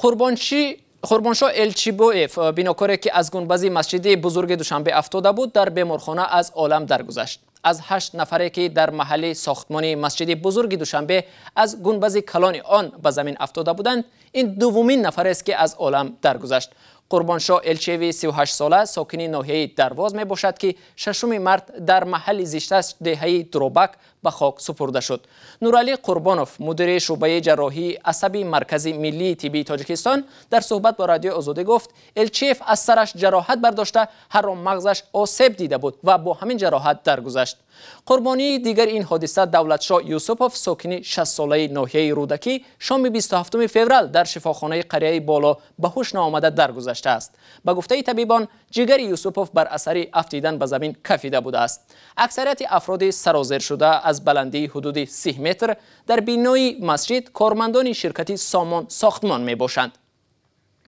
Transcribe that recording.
Қурбоншоҳ Элчибоев, бинокоре ки аз гунбази масҷиди бузурги Душанбе афтода буд, дар беморхона аз олам даргузашт. Аз 8 нафаре ки дар маҳалли сохтмони масҷиди бузурги Душанбе аз гунбази калони он ба замин афтода буданд, ин дуввумин нафарест ки аз олам даргузашт. Қурбоншоҳ Элчиеви 38 сола сокини ноҳияи Дарвоз мебошад, ки 6 март дар маҳалли зишташ, деҳаи Дробак, ба хок супурда шуд. Нуралӣ Қурбонов, мудири шӯъбаи ҷарроҳии асаби Маркази миллии тиббии Тоҷикистон, дар суҳбат бо Радиои Озодӣ гуфт, Элчиев аз сараш ҷароҳат бардошта, ҳаром мағзаш осеб дида буд ва бо ҳамин ҷароҳат даргузашт. Қурбонии дигари ин ҳодиса, Давлатшоҳ Юсупов, сокини 60-солаи ноҳияи Рӯдакӣ, шоми 27 феврал дар шифохонаи қарияи Боло ба ҳуш наомада даргузаштааст. Ба гуфтаи табибон, ҷигари Юсупов бар асари афтидан ба замин кафида будааст. Аксарияти афроди сарозершуда аз баландии ҳудуди 30 метр дар бинои масҷид кормандони ширкати Сомон сохтмон мебошанд.